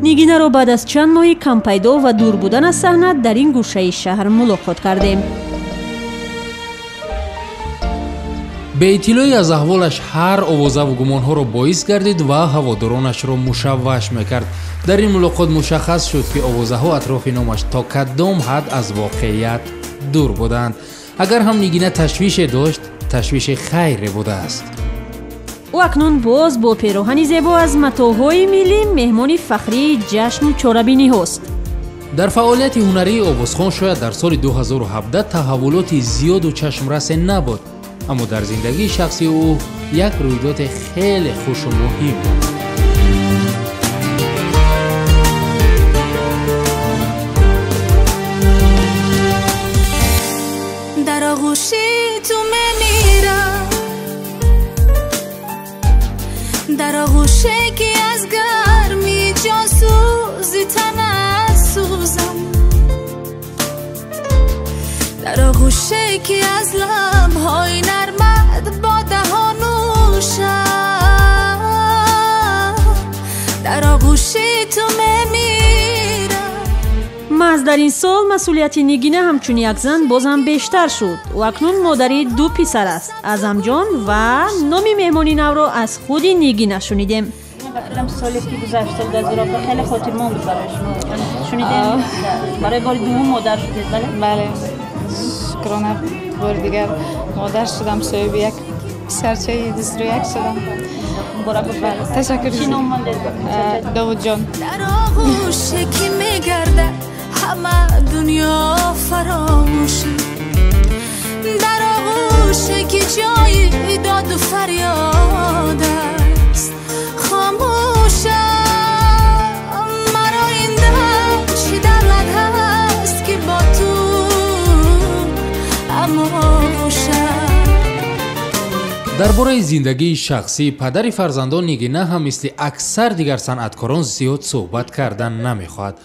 Нигинаро баъд аз чанд моҳи кампайдо ва дур будан аз саҳна дар ин гӯшаи шаҳр мулоқот кардем. Беиттилоӣ аз аҳволаш ҳар овозаву гумонҳоро боис гардид ва ҳаводоронашро мушавваш мекард. Дар ин мулоқот мушаххас шуд, ки овозаҳо атрофи номаш то кадом ҳад аз воқеият дур буданд. Агар ҳам Нигина ташвише дошт, ташвиши хайре будааст. Ӯ акнун боз бо пероҳани зебо аз матоъҳои миллӣ меҳмони фахрии ҷашну чорабиниҳост. Дар фаъолияти ҳунарии овозхон шояд дар соли 2017 таҳаввулоти зиёду чашмрасе набуд, аммо дар зиндагии шахсии ӯ як рӯйдоди хеле хушу муҳим буд. Дар оғӯши ту мемирам, дар оғӯше ки аз гарми ҷонсӯзи танат сӯзам, дар оғӯше ки аз лабҳои нармат бо даҳон нӯшам, дар оғӯши ту мемирам. Маҳз дар ин сол масъулияти Нигина ҳамчун як зан бозам бештар шуд. Ӯ акнун модари ду писар аст, Аъзамҷон ва номи меҳмони навро аз худи Нигина шунидем. Соле ки гузашта буд аз Ироқ хеле хотирмон буд барои шумо. Шунидем барои бори дуввум модар шудед, бале? Бале, шукрона, бори дигар модар шудам, соҳиби як писарчаи 21 шудам. Муборак бошад. Ташаккур. Чӣ ном мондед? Довудҷон. Дар оғӯше ки мегардад ҳама дунё фаромӯшӣ, дар оғӯше ки ҷои доду фарёд аст хомӯшам, маро ин дам чӣ давлат ҳаст ки бо ту ҳамоғӯшам. Дар бораи зиндагии шахсӣ падари фарзандон Нигина ҳам мисли аксар дигар санъаткорон зиёд суҳбат кардан намехоҳад.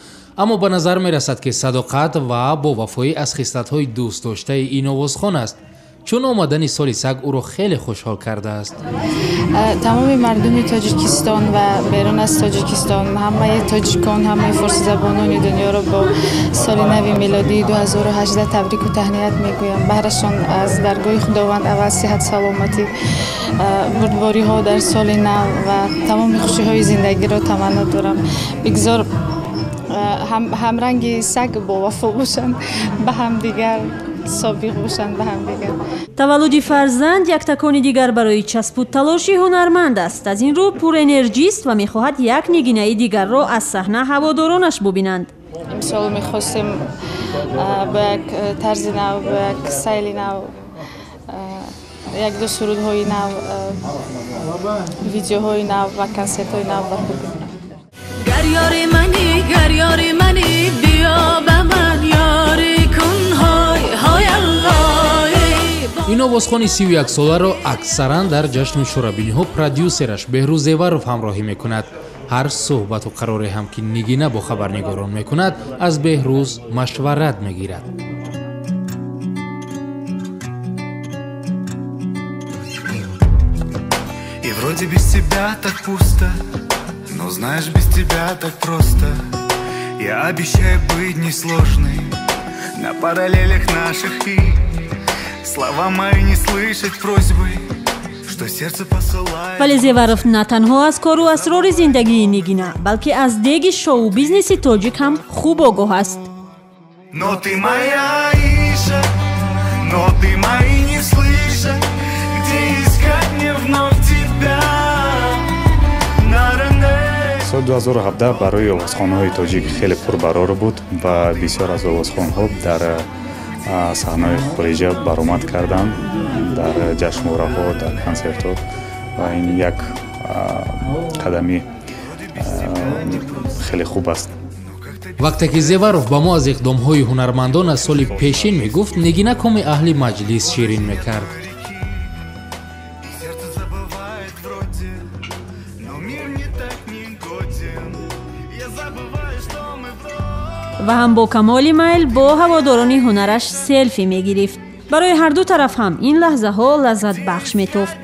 Аммо ба назар мерасад, ки садоқат ва бовафоӣ аз хислатҳои дӯстдоштаи ин овозхон аст, чун омадани соли саг ӯро хеле хушҳол кардааст. Тамоми мардуми Тоҷикистон ва берун аз Тоҷикистон, ҳамаи тоҷикон, ҳамаи форсизабонони дунёро бо соли нави мелодии 2018 табрику таҳният мегӯям. Баҳрашон аз даргоҳи Худованд аввал сиҳат, саломатӣ, бурдбориҳо дар соли нав ва тамоми хушиҳои зиндагиро таманно дорам. Бигзор ҳамранги саг бовафо бошанд, ба ҳамдигар собиқ бошанд, ба ҳамдигар. Таваллуди фарзанд як такони дигар барои часпу талоши ҳунарманд аст. Аз ин рӯ пурэнерҷист ва мехоҳад як нигинаи дигарро аз саҳна ҳаводоронаш бубинанд. Имсол мехостем бо як тарзи нав, бо як сайли нав, як-ду сурудҳои нав, видеоҳои нав ва консертҳои нав барпо кунем. Гар ёри мани, гар ёри мани, биё ба ман ёрӣ кун, ҳой ҳой Аллоҳ. Ин овозхони 31-соларо аксаран дар ҷашну чорабиниҳо продюсераш Беҳрӯз Зеваров ҳамроҳӣ мекунад. Ҳар суҳбату қароре ҳам ки Нигина бо хабарнигорон мекунад, аз Беҳрӯз машварат мегирад. И вроде без тебя так пусто, но знаешь, без тебя так просто. Я обещаю быть несложной на параллелях наших и слова мои не слышать просьбы, что сердце посылает. Вале Зеваров на танҳо аз кору асрори зиндагии Нигина, балки аз деги шоу-бизнеси тоҷик ҳам хуб огоҳ аст. Но ты моя Аиша, но ты мои не слыша, где искать мне вновь тебя? Соли 2017 барои овозхонҳои тоҷик хеле пурбарор буд ва бисёр аз овозхонҳо дар саҳнаҳои хориҷа баромад карданд, дар ҷашнвораҳо, дар консертҳо ва ин як қадами хеле хуб аст. Вақте ки Зеваров ба мо аз иқдомҳои ҳунармандон аз соли пешин мегуфт, Нигина коми аҳли маҷлис ширин мекард. Ва ҳам бо камоли майл бо ҳаводорони ҳунараш селфи мегирифт. Барои ҳарду тараф ҳам ин лаҳзаҳо лаззатбахш метофт.